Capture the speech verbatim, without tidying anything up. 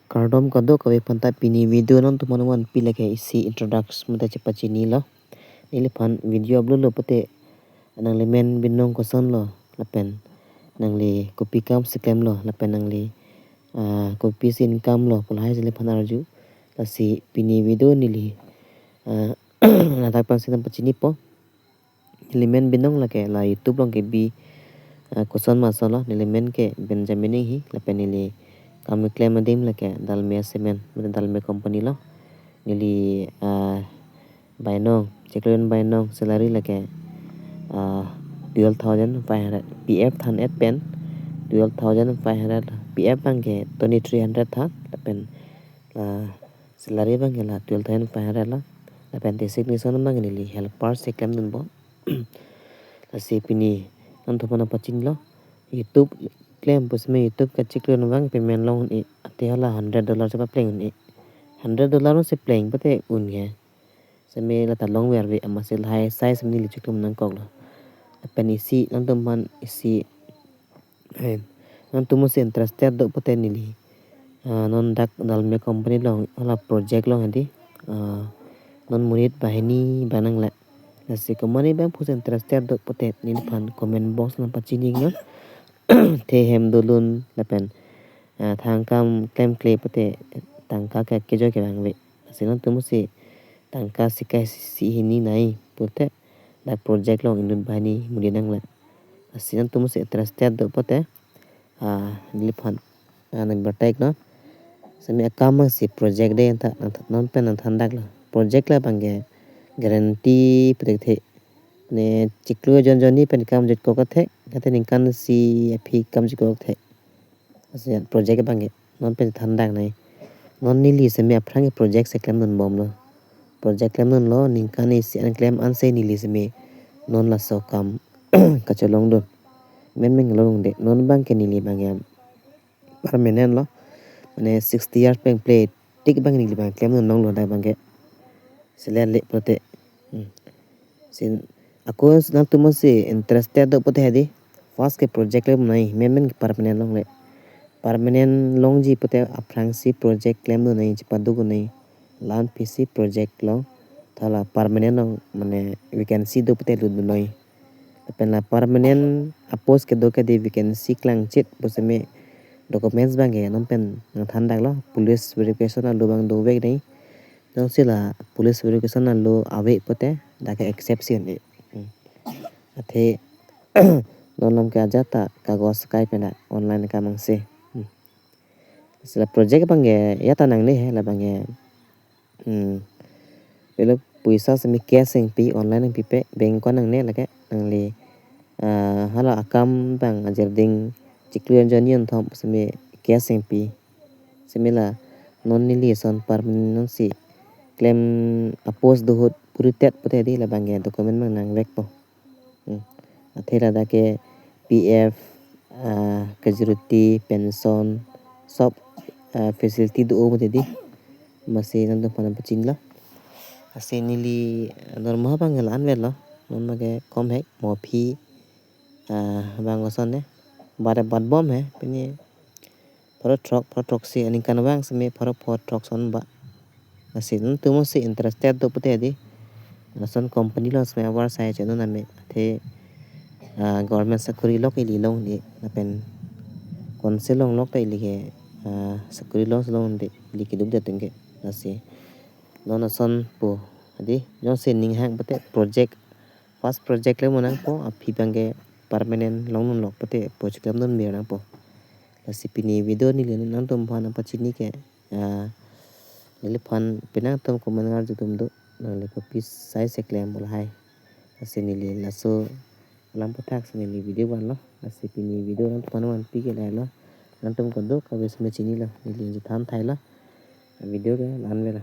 Kardom kadokave aphanta, pini video nangtum aphan vanpi lake isi introduction mate chepachinilo. Neliphan video upload lo pute nangli men binong kosonlo, lapen nangli kopi akam si klemlo, lapen nangli, ah, kopisi income lo pu lahai si neliphan arju. Lasi pini video neli, ah, ladak pensi nangpachinipo. Neli men binong lake la YouTube along kebi, ah, koson ma asonlo. Neli men ke Benjamin Inghi, lapen neli kam keklem adim lake Dalmia Cement, mate Dalmia Company lo. Neli, ah, bainong, chiklo jon bainong, salary lake, ah, twelve thousand five hundred, P F than-et pen twelve thousand five hundred, P F abangke twenty-three hundred tha, lapen, ah, salary abangke la twelve thousand five hundred lo. Lapen designation abang neli helper si klemdunbom. Lasi pini nangtum aphan nangpachinilo. YouTube klem pu setame YouTube kachiklo jon abang payment long un-e, ate hala hundred dollar chepapleng un-e. Hundred dollar si pleng pute un he. Setame lata longverve, amatsi lahai asai setame neli chiklo nangkoklo. Lapen isi nangtum aphan isi, eh, nangtum aphansi interested do pute neli, ah, non dak Dalmia Company along hala project along hedi, ah, non monit banghini abang nangle. Lasi komat abang pusi interested do pute neliphan comment box nangpachini iknon. Athe hem dolun lapen, ah, thang akam klemkle pute tangka ke kejoi kevang ave. Lasi nangtum aphansi tangka sika isi hini nai pute dak project along inut banghini monit nangle. Lasi nangtum aphansi interested do pute, ah, neliphan, ah, number tag non. Setame akam abangsi project de tha, nang tha, non pen nangthandaklo. Project la abangke guarantee pute the. Ne chiklo jon jonni pen kam jutkok the, kate ningkan isi aphi kam jutkok the. Lasi project abangke non pen thandak nai. Non neli setame aphrang project si klemdunbomlo. Project klemdunlo, ningkan isi an klem ansi neli setame non laso akam kacholongdun. Menmen longde, non abangke neli abangke permanent lo. Mane sixty years pen play tik abang neli abang klemdun longlo dak abangke. Selet le pute. Hmm. Lasi ako nangtum aphansi interested do pute hedi, first ke project le nai, menmen ke permanent longle. Permanent longji pute aphrangsi project klemdun nai, chepaduk nai. La-an pisi project long, thala permanent long, mane vacancy do pute lutdun nai. Lapen la permanent apost kedo ke di vacancy klangchit pu setame documents abangke non pen nangthandaklo, police verification alo abang dovek nai. Jongsi la police verification alo ave pute dak ke accept si un-e. Hmm. Athe non alam ke ajat ta kagos kai pen dak online akam angse. Hmm. Lasi la project abangke ya ta nangne he, la abangke, hmm, pelo poisa setame cash nangpi, online nangpipe, bank account nangne lake, nangli, ah, hala akam abang ajirding chiklo jon jonni jon thom setame cash nangpi. Setame la non neli ason permanent nonsi klem apost do ahut puritet pute hedi, la abangke document abang nangvekpo. Hmm. Athe ladak ke P F, ah, gratuity, pension, sob, ah, facility do-o mati di. Amatsi nangtum aphan nangpachinilo. Lasi neli, ah, dormoha abang la-an vet lo. Non abangke kom hek, mo aphi, ah, abang koson ne. Bat, batbom he, pini pharo throk, pharo throksi aningkan abang setame pharo pharo throkson ba. Lasi nangtum aphansi interested do pute hedi, lason company along setame avarsai chonun name. Athe, ah, government sakori lok ili long un-e, lapen council along lok ta ili ke, ah, sakori lok long un-e, ili keduk det tengke. Lasi non ason pu hedi, jongsi ning hang pute project, first project le mo nangpo, aphi abangke permanent longdunlok pute project klemdun mir nangpo. Lasi pini video neli nangtum aphan nangpachini ke, ah, neliphan penang atum comment ngarju atum do, nangli kopi asai si klem pu lahai. Lasi neli laso alam aputhak si neli video vanlo. Lasi pini video nangtum aphan vanpi ke lahelo. Nangtum kadokave setame chinilo, neli chethan thailo. Video ke la-an velo.